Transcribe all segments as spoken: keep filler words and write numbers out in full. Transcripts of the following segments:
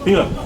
Ia.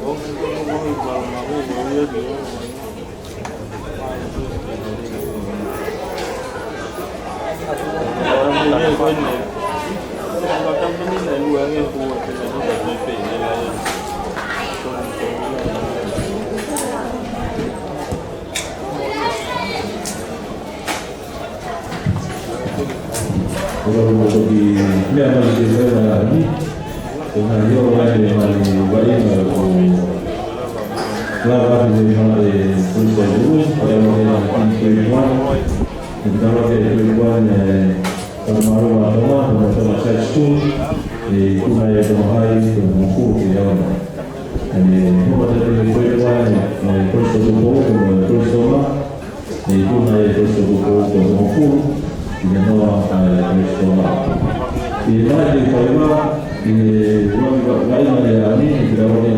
Ko e toki meʻa mai ki he meʻa ni, ko e ngaahi ʻofa ʻa e ngaahi vaʻinga ʻoku lava atu he ngaahi ʻofa ʻa e Kolisi ʻo e Ulu, ko e ʻofa ʻa e Kolisi ʻo e Ulu, ʻoku lava ʻa e Kolisi ʻo e Ulu, ʻa e Fakamālō ʻa Tonga, Tonga Side School, ʻi he ikuna ʻa e Tonga High, ko e hongofulu ki he ono. ʻA e ʻofa atu ki he Kolisi ʻo e Ulu, ʻa e Kolisi ʻo Tupou, ko e Kolisi ʻo Tonga, ʻi he ikuna ʻa e Kolisi ʻo Tupou ko e hongofulu ki he noa ʻa e Kolisi ʻo Tonga. ʻI he vahe ʻe faiva, ʻi he vahe ʻa e ʻaho ni, ʻoku lava ʻa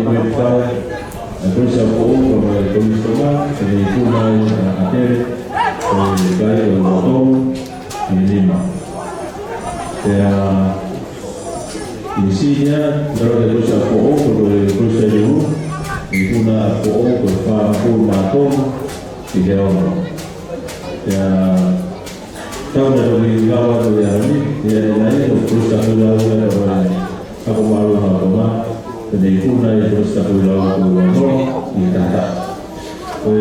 e Kolisi ʻo Tupou, ʻa e Kolisi ʻo Tupou ko e Kolisi ʻo Tonga, ʻi he ikuna ʻa e ʻAkele, ko e kai ʻo e tolu ki he nima. Pea ʻi he senior, ʻoku lava ʻa e Kolisi ʻo Tupou ko e Kolisi ʻo Tonga, ʻi he ikuna ʻa Tupou ko e fāngofulu mā tolu ki he ono. Pea tau na toki lava atu ia ni, ia ni nai, ʻo Kolisi Tapulau ia, ʻo e Ako Māʻolunga ʻo Tonga, pea ʻi he ikuna ʻa e Kolisi Tapulau ko e ono, ʻi he taha taha. Ko e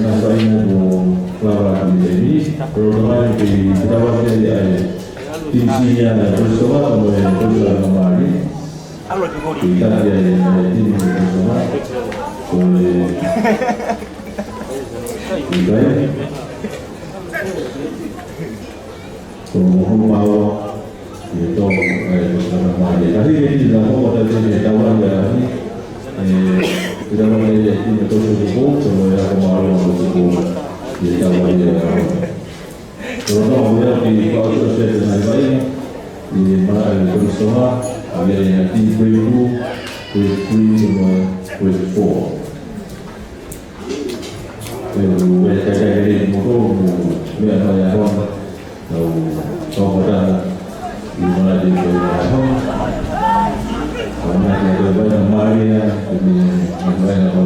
ngaahi vaʻinga ʻoku lava atu ʻi he taimi ni, ko e lolotonga ni ke tau ʻai ʻa e timi senior ʻa e Kolisi Tonga, mo e Kolisi Laumālie. Ke taki ʻa e, ʻa e timi ʻa e Kolisi Tonga. Ko e, ʻikai. Ko e hongofulu mā ua, ʻi he tolu, ʻa e Kolisi Laumālie. Ka hiki ni na ko e tau ʻai ʻa e, ʻe, tau ʻai ʻa e timi ʻa e Kolisi ʻo Tupou, ko e Ako Māʻolunga ʻo Tupou, ʻi he tau ʻai ʻa e Ko e tau ʻoku ʻi ai ʻa e kau ʻosi ʻo e ngaahi vaʻinga, ʻi he malaʻe ʻo e Kolisi ʻo Tonga, ʻoku ʻi ai ʻa e team grade two, grade three, mo e grade four. ʻE, ʻoku ʻi ai e kakai kei moutolu, mo e meʻa mai ʻa Hona, ʻo, ʻo Hona, ʻi he malaʻe ʻo e Hona. ʻOku ʻi ai e vaʻinga mālie, ʻi he vaʻinga ʻo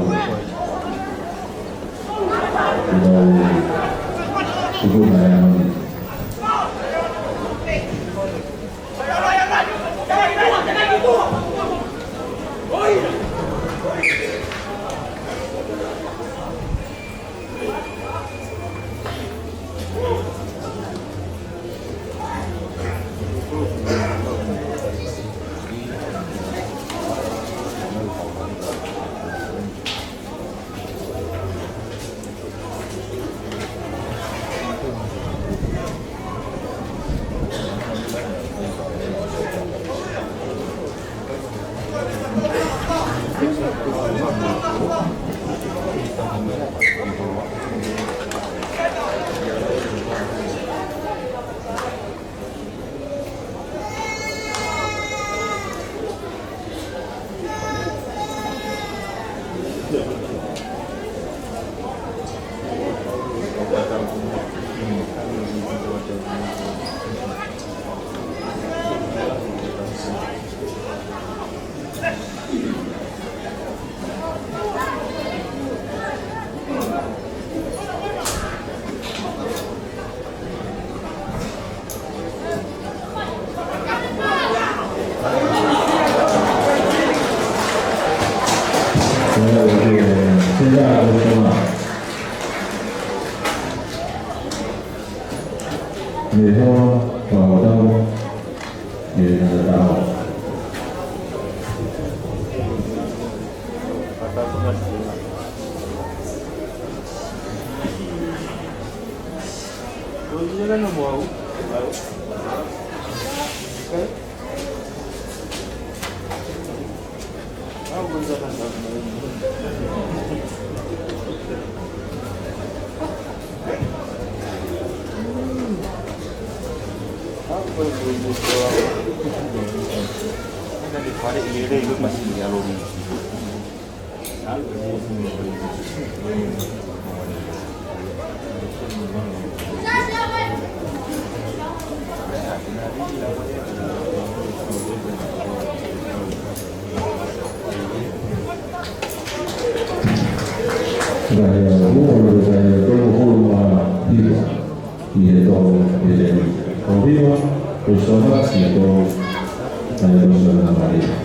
Kae ʻoua ʻe tau tolu hulu mā hiva ʻi he tolu ʻi he tolu. Tolu hiva, ʻo Sona, ʻi he tolu, ʻa e tolu Sona Maria.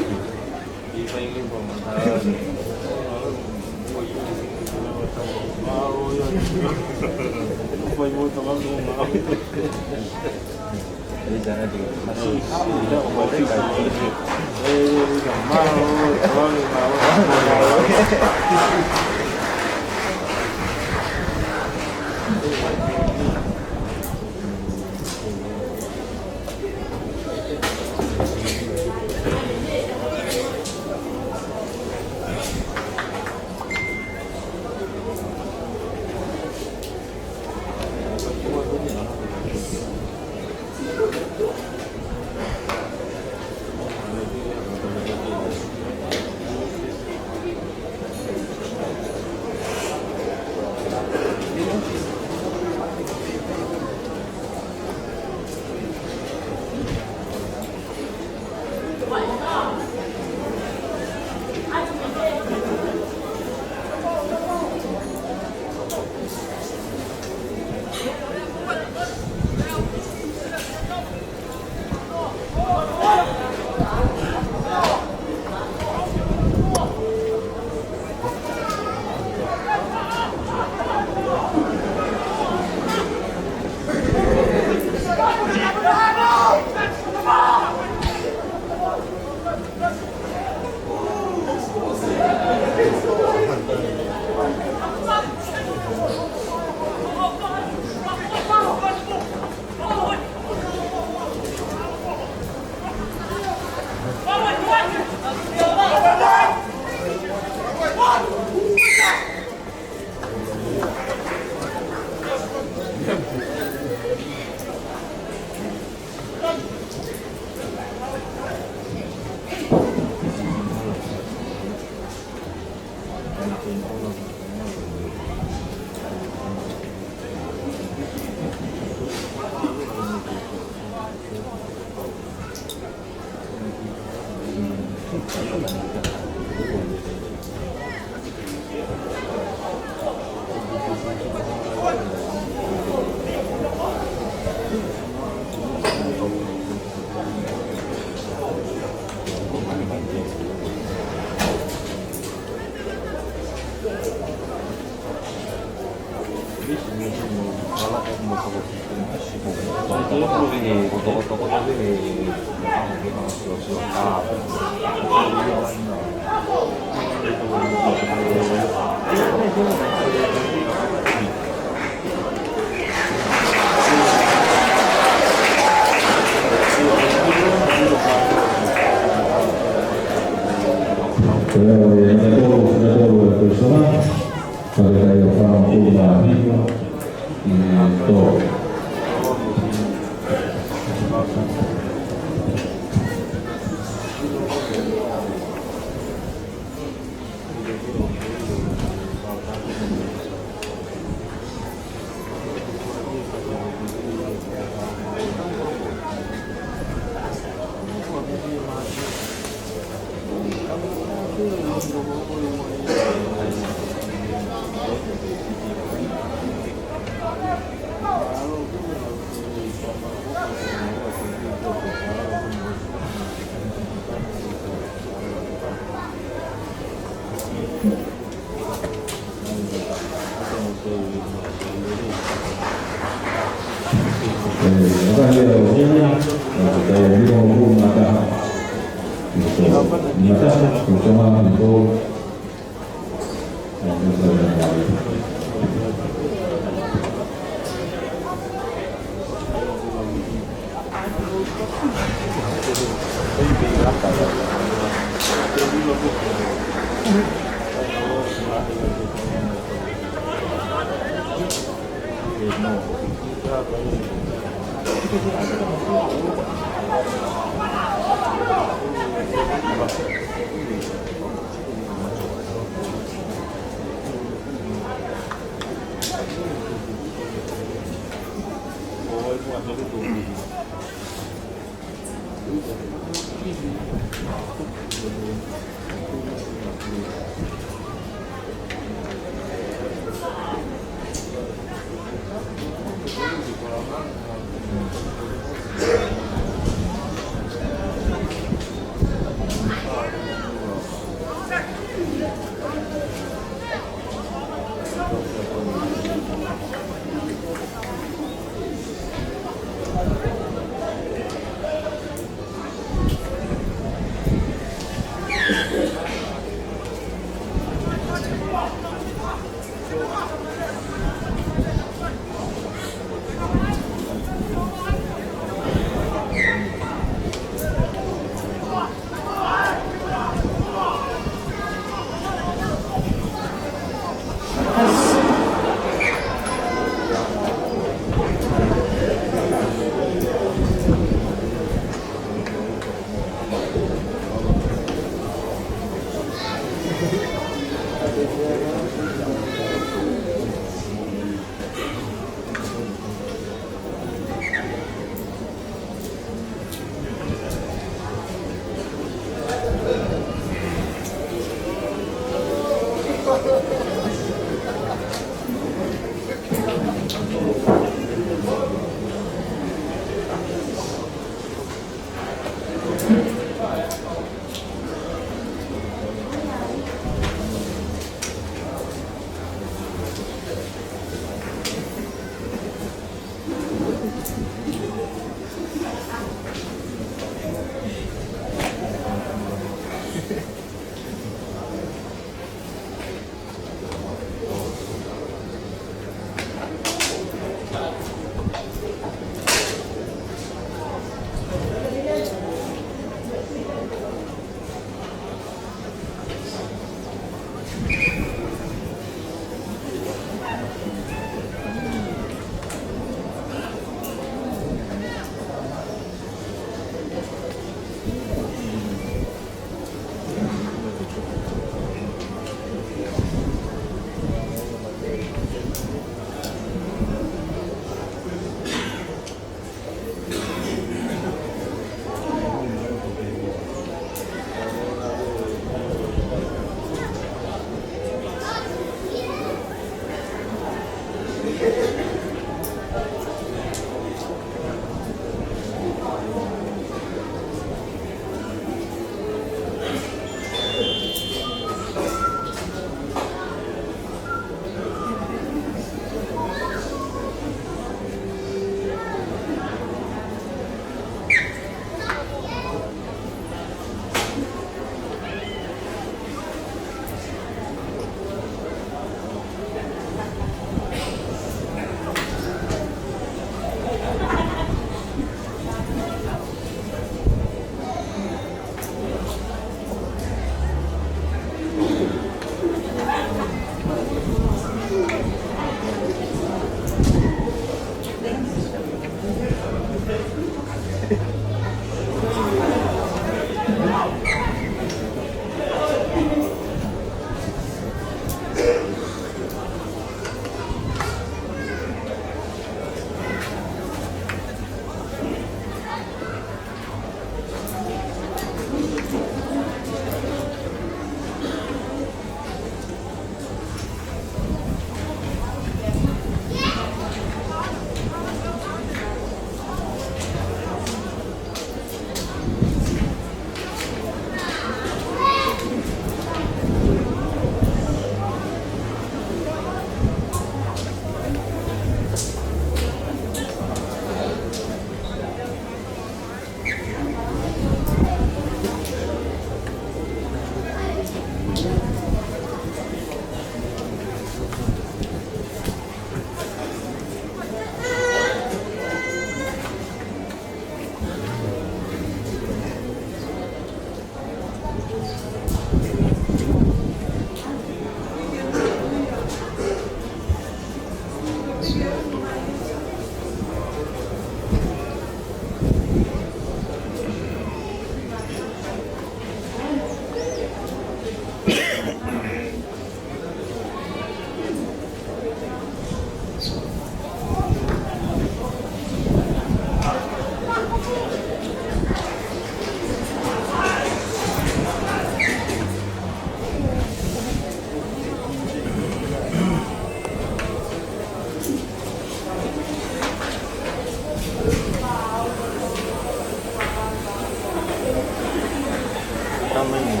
Hmm?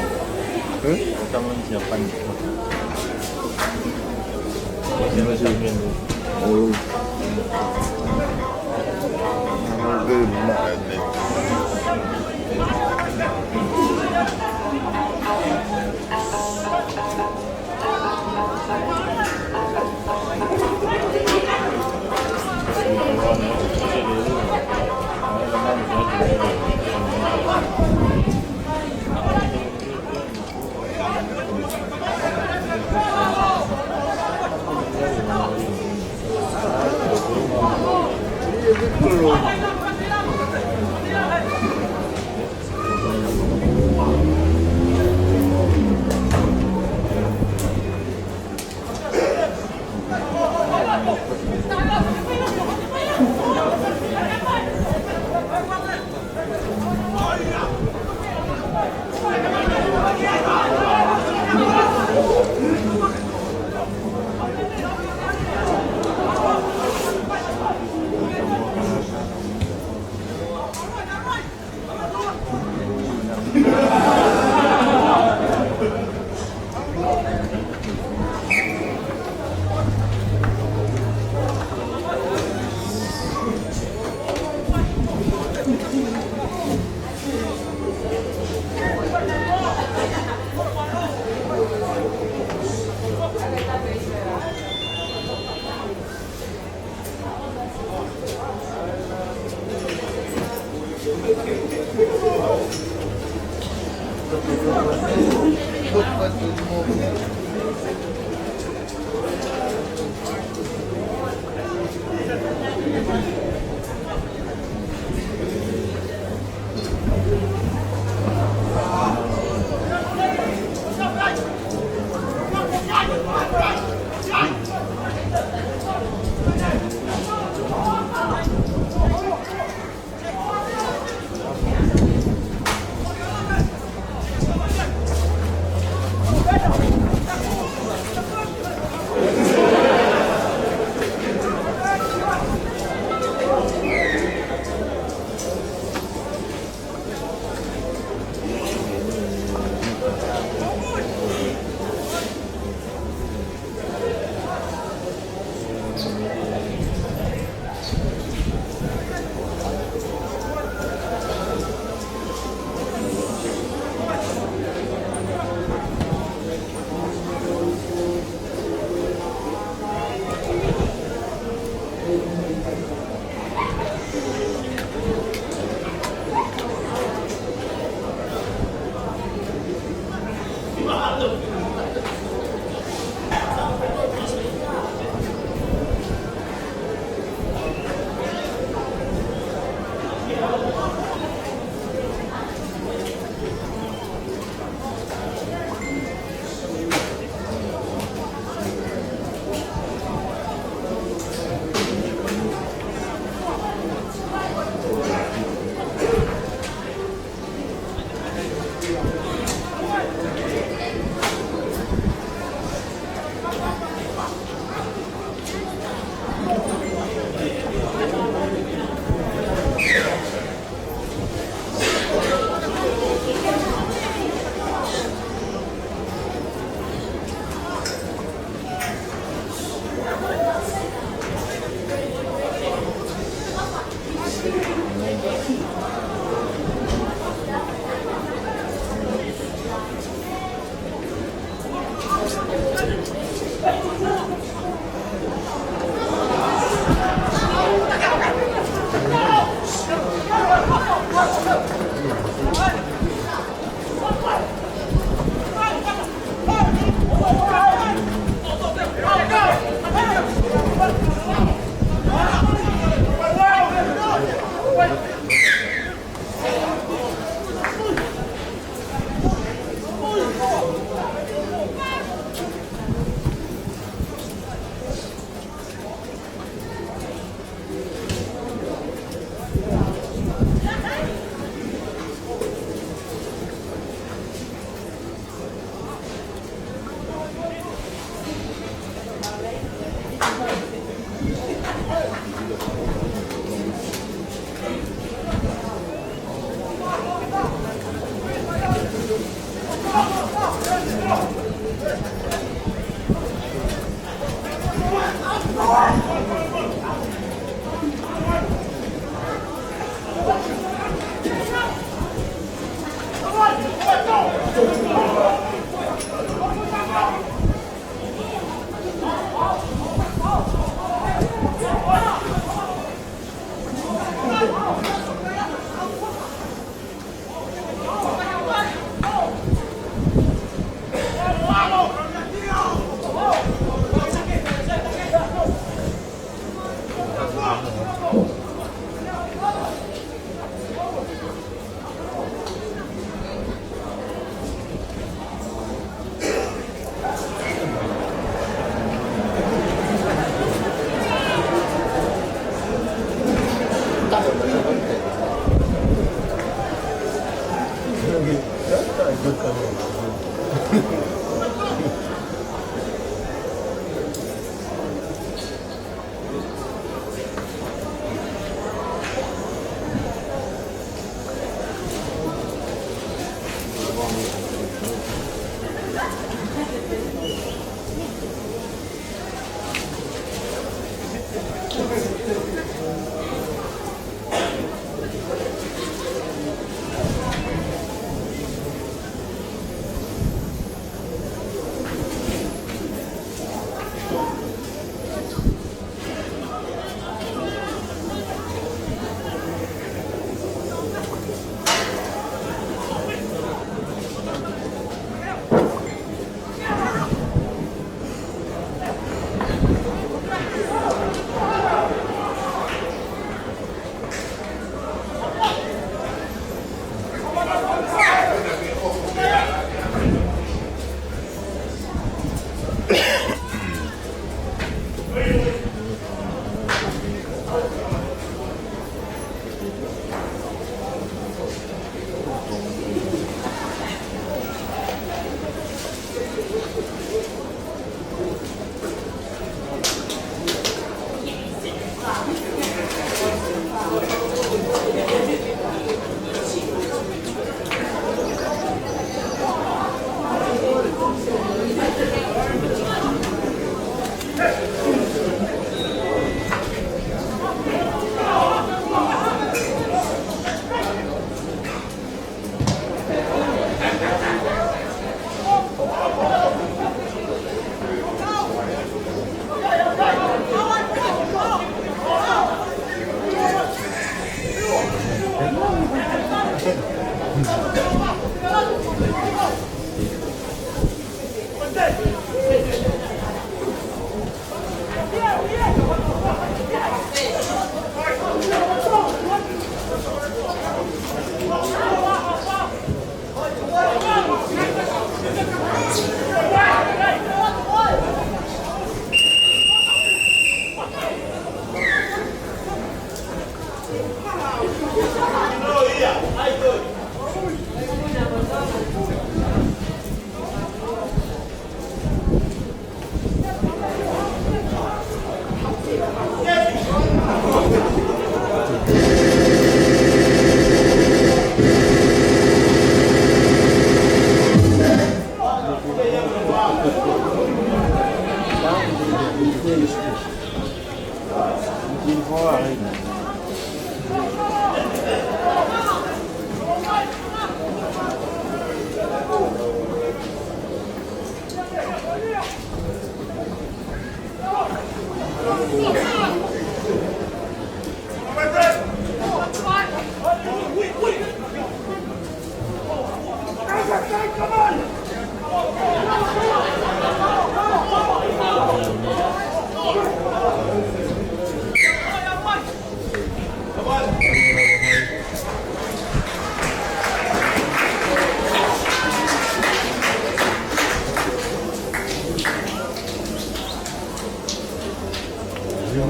Zero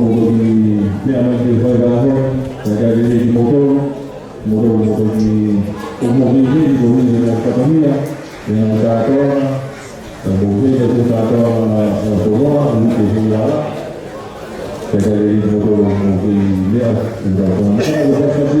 mou toki meʻa mai ke fai kātoa, kae kei lelei kimoutolu, mou toki, mou toki, ʻoku mou kei lelei, mou kei lelei mo kātoa ia, ʻe ngā kātoa, ʻe mou lelei mo kātoa, ʻa, ʻa, toloa, mou kei lelei ala. Kae kei lelei kimoutolu, mou kei meʻa, ʻe kātoa. Mou kei lelei mai.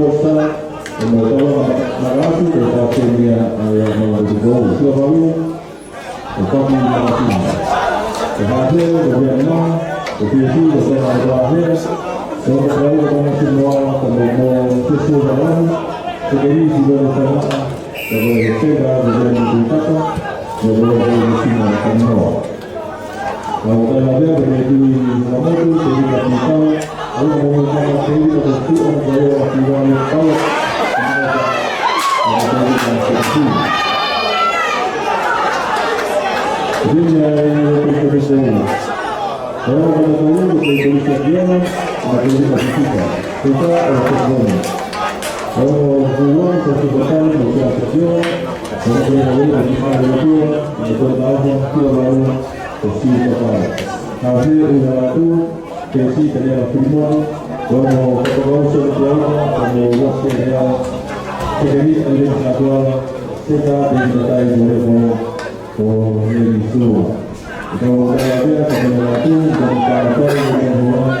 Kosa, ʻo mo tala na kasi, ʻo tau kemia, ʻa ia mo te kou, sio valu, ʻo kaki na kasi. ʻO hake, ʻo Vietnam, ʻo Fiji, ʻo Tonga, ʻo Lahe, ʻo mo kau, ʻo mo Samoa, ʻo mo mo, te sio valu, ʻo ke isi, ʻo mo Tonga, ʻo mo Tonga, ʻo mo Tonga, ʻo mo Tonga, ʻo mo Tonga. Kau kai lavea, pea mei Tui Fukamotu, Tevita Pitau, ʻa ia mo e kama Tevita ko Tuʻa, mo Kaioa Kiwale Pau, ʻa ia ko Tevita Pitau. Tevita ʻa ia ko Tevita Pitau. Kaioa mo Kaioa, ko Tevita Kiana, mo Tevita Pitau. Tevita ʻa ia ko Tevita. Kaioa mo Kaioa, ko Tevita Kiana, mo Tevita Kiana. Kaioa mo Kaioa, ko Tevita Kiana, mo Tevita Kiana. Ko Sīsū Kakai. Ka he ʻi he atu, ke si ka nea Filimoni, ko mo Kapakau Sō Tuaina, ko mo Wasi Lea, ko Kemi Aile Katuala, ko ka te i kakai mo le mo, ko Neli Sua. Ko mo ka lea ka mo atu, ko mo ka atu, ko mo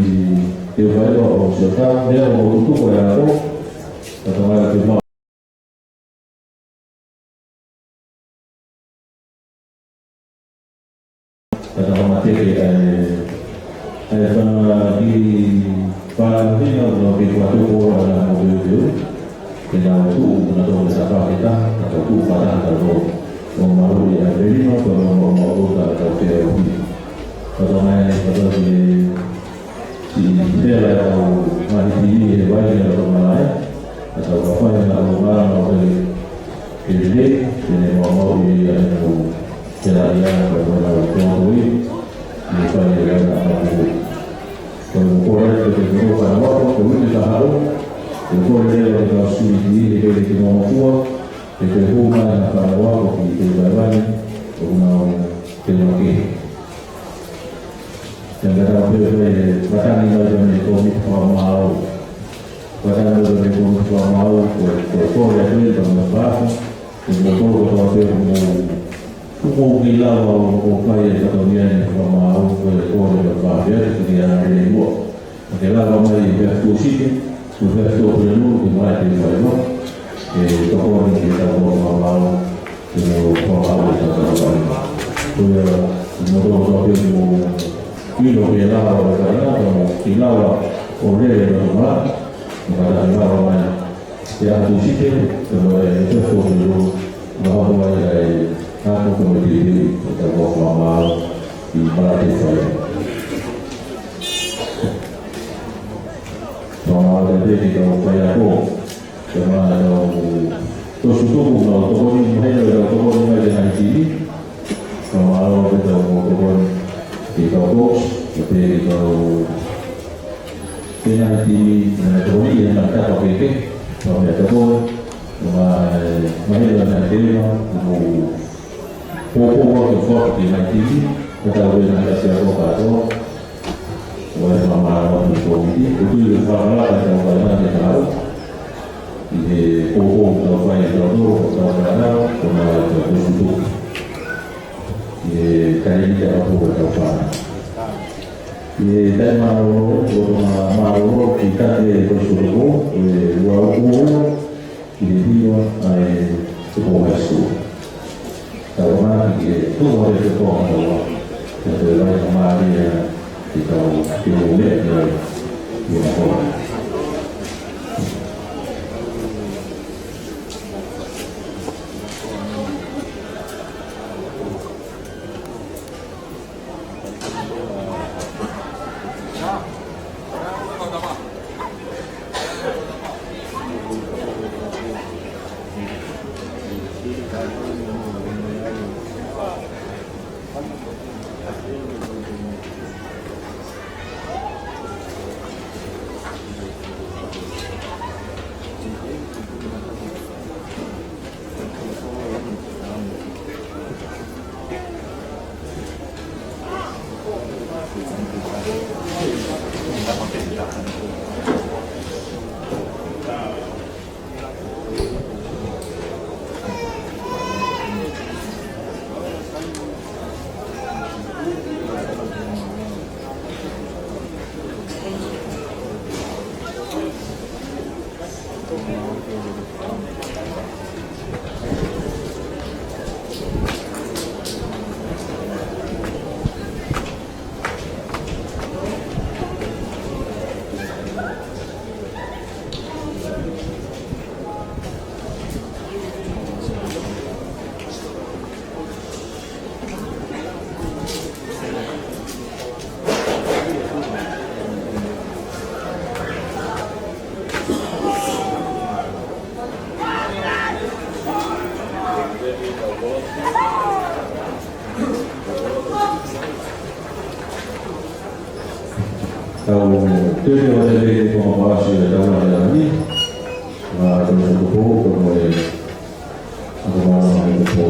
Teufaiva ʻo Siota, lea ʻo tutuku e ako, ka tamai atu mau. Ka tau mateke ai, ʻa e fanga kiʻi fāmili ʻoku nau kei fakatupu ʻa e ngaahi moʻui ʻo e ʻaho ni. Ke nau tuʻu, ke nau tō me sa pāketa, ka tau tuʻu fakataha, ka tau tō. ʻO malu ʻi ʻAmelika, ka tau malu ʻi ʻAmelika, ka tau feʻauhi. Ka tau mai, ka tau ke Siʻi pela ʻo e ngaahi timi he vai ni ʻa e Loto Malaʻe, ka tau ka fai na o ngā na o he ke lele, ke ne mau mau i a e nau pela ia, ka ko e nau tōtoi, i fai e vai na ka pū. Ko e kore, ko e kore ka na wako, ko e uite ka hau, ko e kore lea o e kau sui ki he ke le ki mau makua, ke ke hū mai na ka na wako ki te vai vai, o nau te make. Tangata pē ko e matangi mai pē mei he kōmiti fakamaau. Matangi mai pē mei he kōmiti fakamaau, ko e, ko e kole atu eni pea mo e fakaako, ko e kole ko e pē mo, kuo kei lava ʻo, ʻo fai e fatongia ni fakamaau, ko e kole ko e fakaako, ʻa e fakaako ʻa e lua. Ka ke lava mai e pea tuʻu sike, Ko e fai tō pule nulu ke mai te fai wa. E tokoni ke tau tō mamao, ke mo tō au e tau tau tau. Ko ia, mo tō tō pē mo ʻilo ke lava o e kainata, mo ki lava o lele no tō mā, mo ka tau lava mai. Ke a tu sike, ke mo e fai tō pule nulu, ma hoko mai ai, ka ko ko me tiri, ke tau tō mamao, i mai te fai. Tau mau te te ki tau faiako. Tau mau tau tosu tuku mau tokoni mahino tau tokoni mai te ngaahi timi. Tau mau te tau mau tokoni ki tau coach, te te ki tau te ngaahi timi, ngaahi tokoni, ngaahi tapa peke. Tau mea tokoni. Tau mau mahino ngaahi tēma, mau Pōpō atu foki ki he ngaahi timi, ka tau ʻi he ngaahi ʻapiako kātoa, ʻo e fakamālō atu ki he kōmiti, ʻo tui ʻe fakalaka ʻetau kainata ke tau, ʻi he pōpō ʻoku tau fai ʻe tautolu, ʻo tau kainata, ʻo nau ʻai ʻetau tosu tuku. ʻI he kainata ʻo pō ʻetau fānau. ʻI he taimi mālōlō, ʻoku ou tokanga mālōlō ki he kati e tosu tuku, ʻe ua ua ua, Ki he hiva ʻa e Tupou High School. Tau ʻamanaki ke tuʻu ʻa e Tupou High School. Ke te vai ka mālie ʻi tau ki o me ki o i na koa. Tau tui ʻo te lei ko ma palasi e tau na ni. Nga tau na kupu ko mo e. Ako ma na kupu.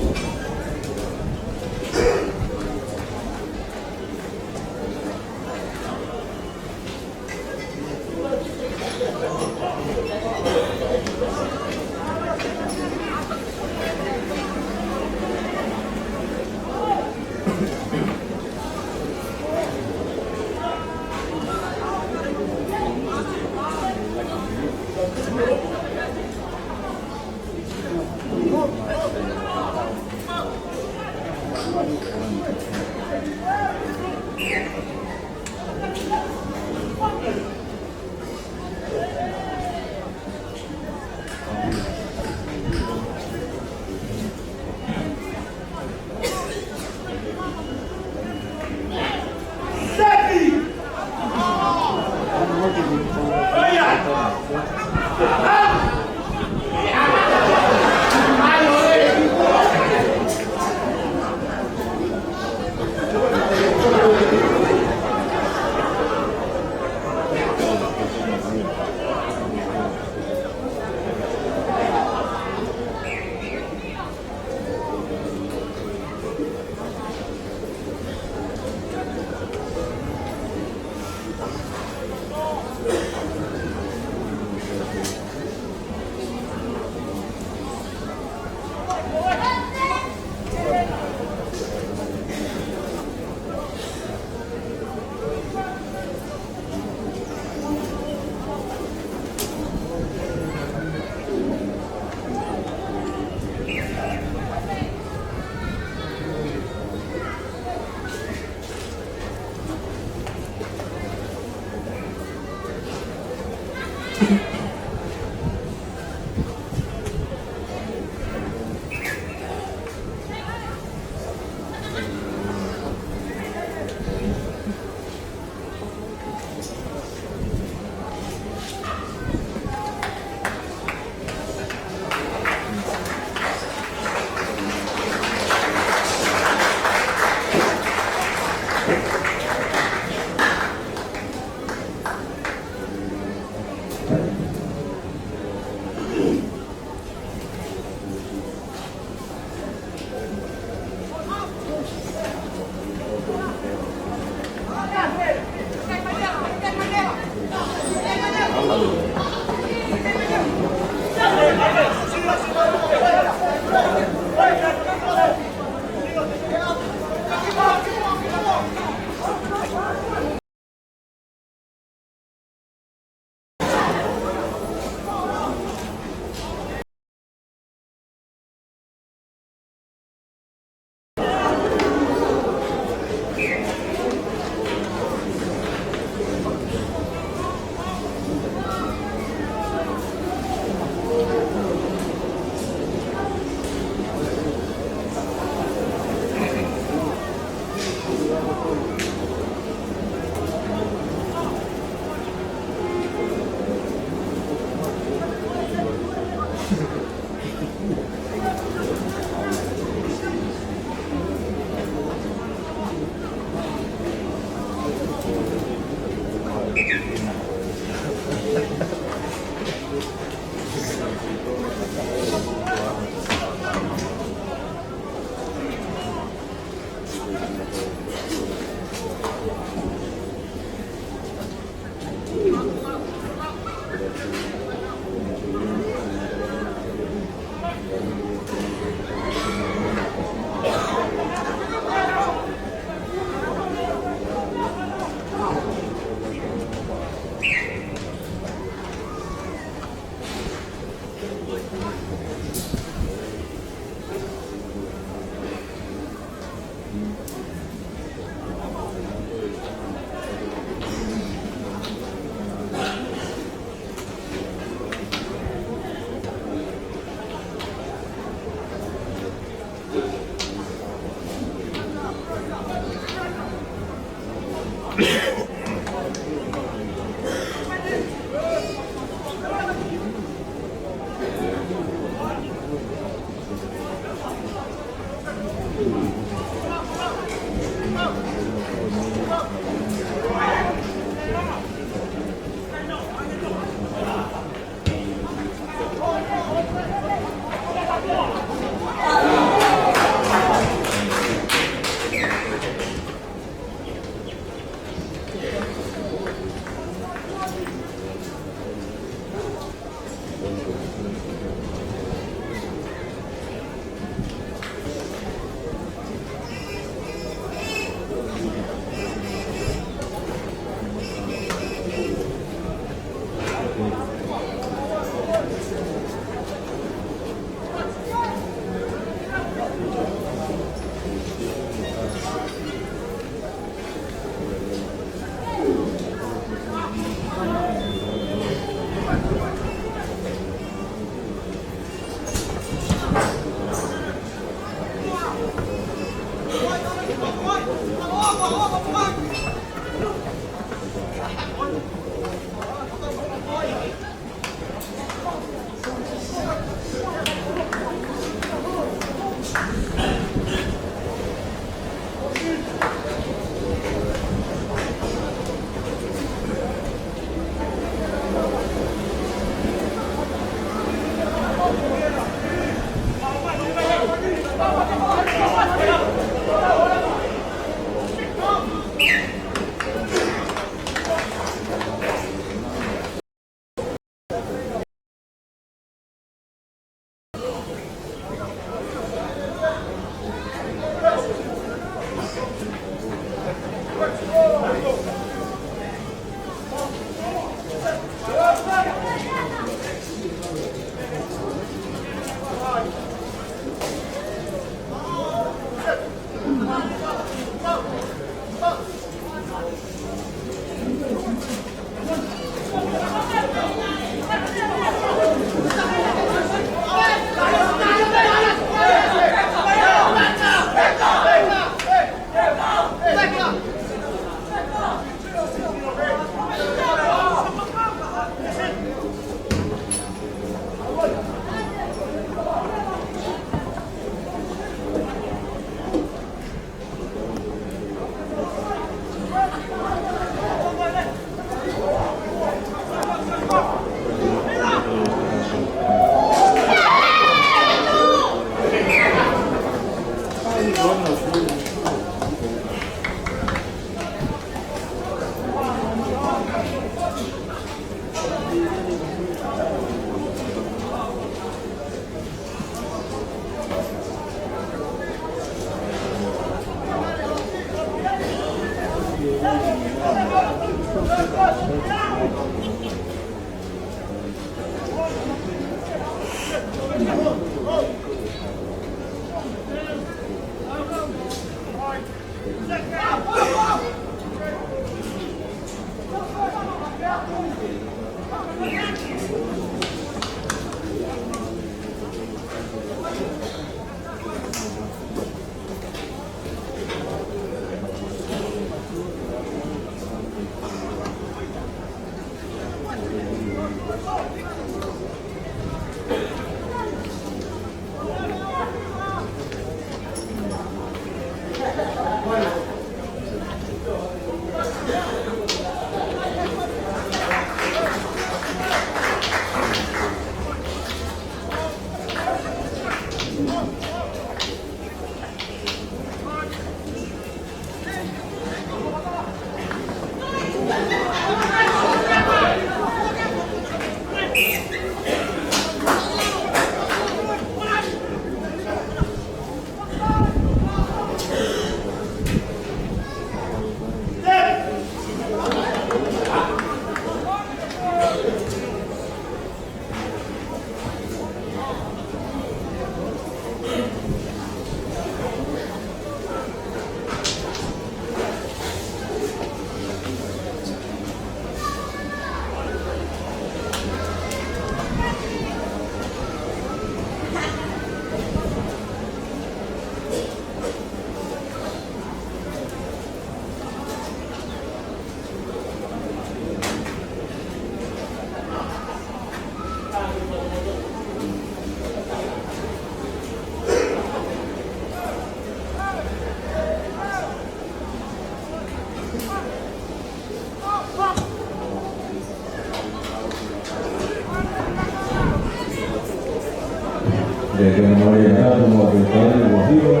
E ke maria tatu mo ke tari mo hiva.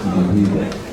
Mo hiva.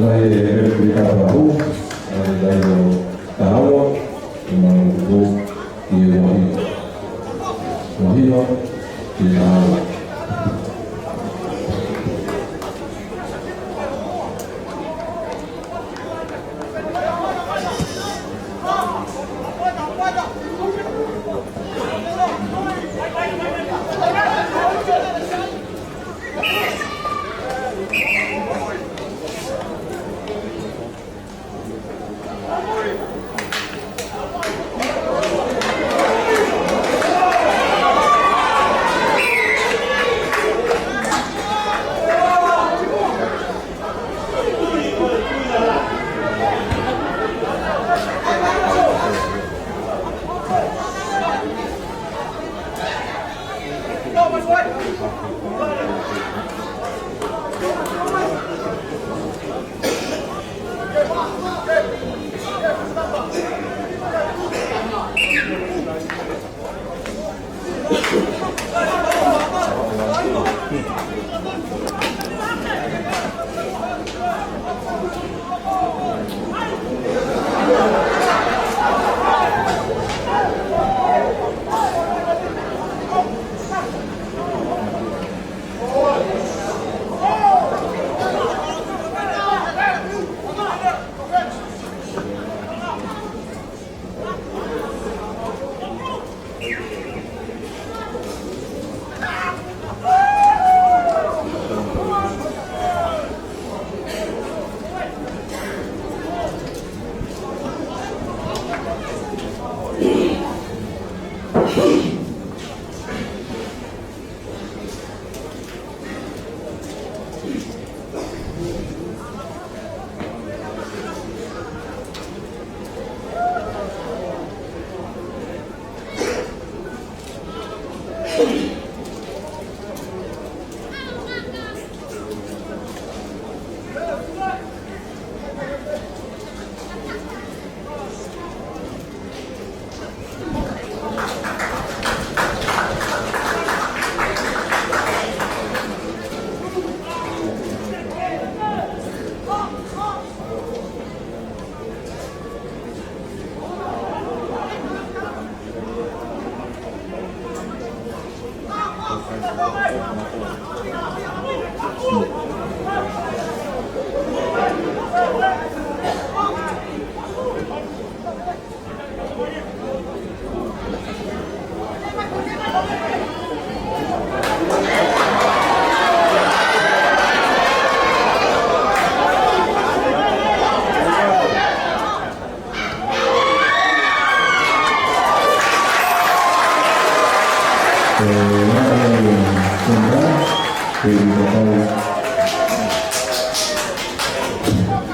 Lahi e mele pili kapa hū, lahi lahi o Tahaua, e mau kupu, ki he Wahiva. Wahiva, ki he Tahaua.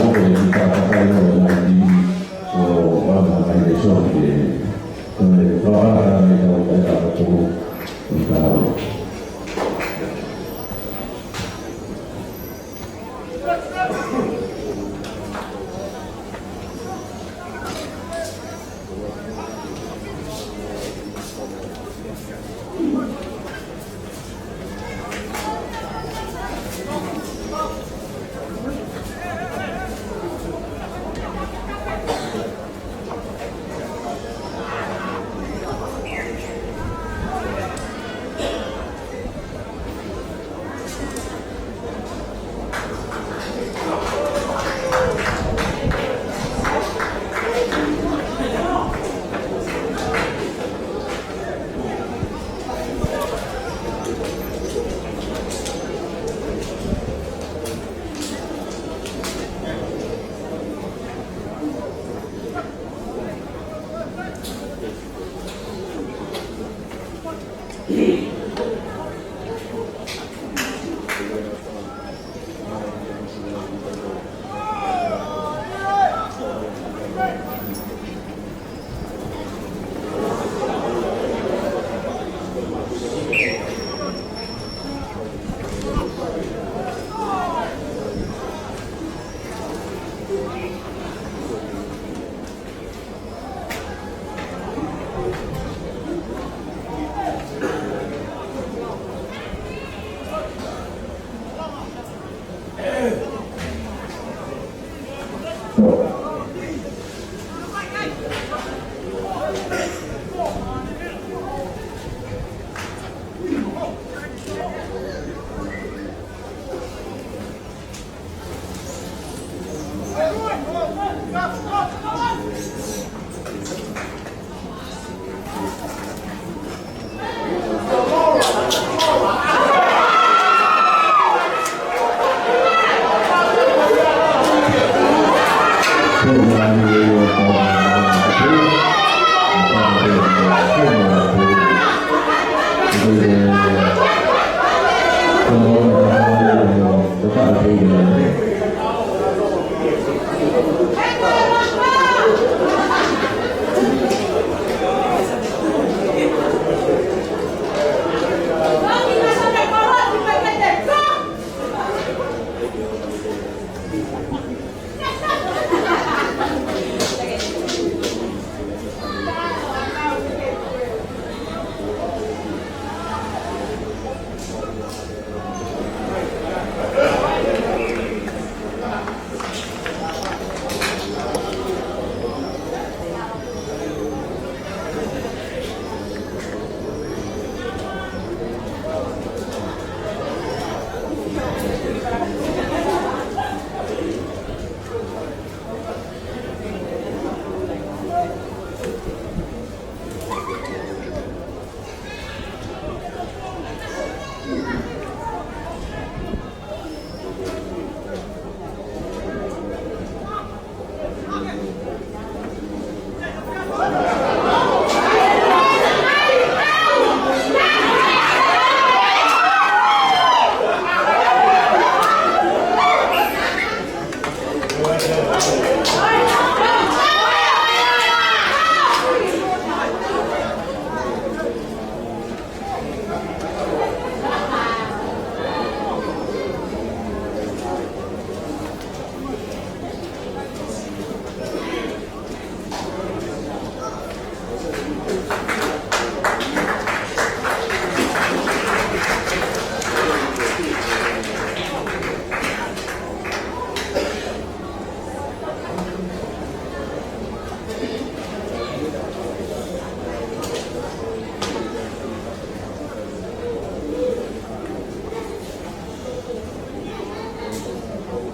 ʻoku ʻi ai e kiʻi fakataha ʻo e ngaahi timi ʻo ʻAna mai e sofi e. Ko e fakataha mai ka ʻoku ʻi ai e taha ko e ka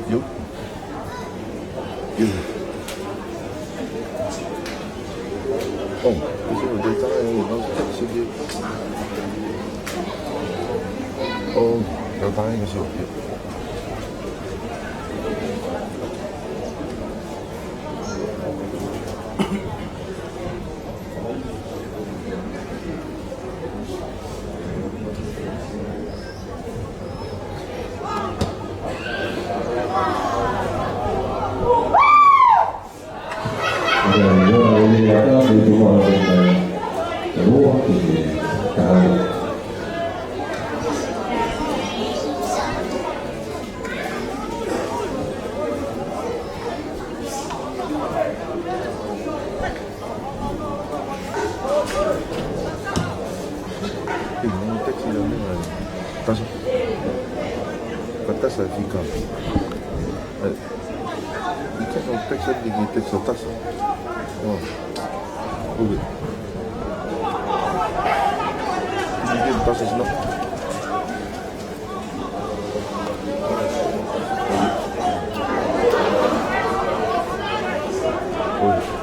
Yo. Yo. Oh, eso no te está en el, no, sí que. Oh, no está en eso. Yo. Ih, no, taxi la mea. Tasa. Ka tasa fika. Eh. Ika no taxi, di taxi tasa. Oh. Okay. Di tasa sino. Ko e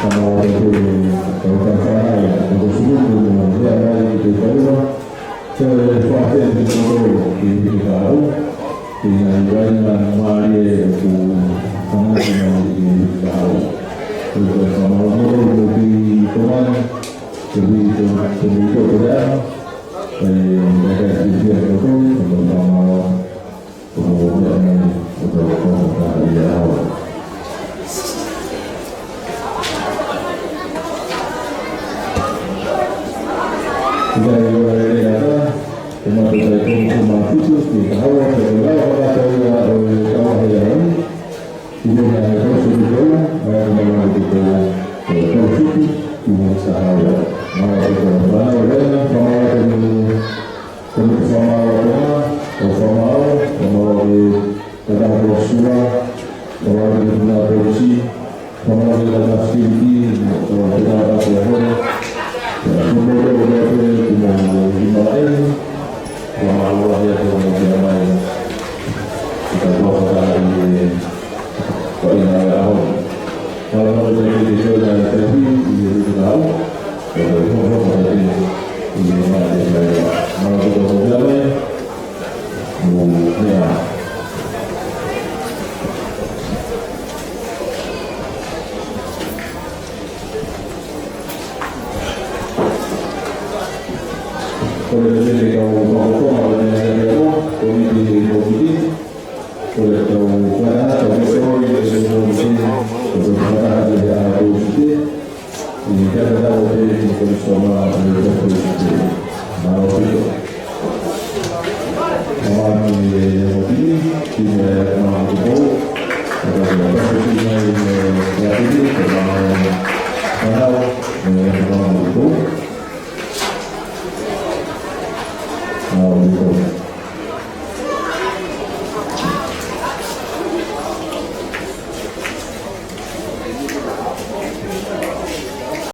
fānau ʻo Tonga, ʻo fānau ʻo Tonga, ʻo fānau, fānau ʻo Tata Sua, fānau ʻo Tuna Polisi, fānau ʻo Tata Sikiliki, ʻo Tata Sua, ʻo Tata Sua, ʻo Tata Sua, ʻo Tata Sua,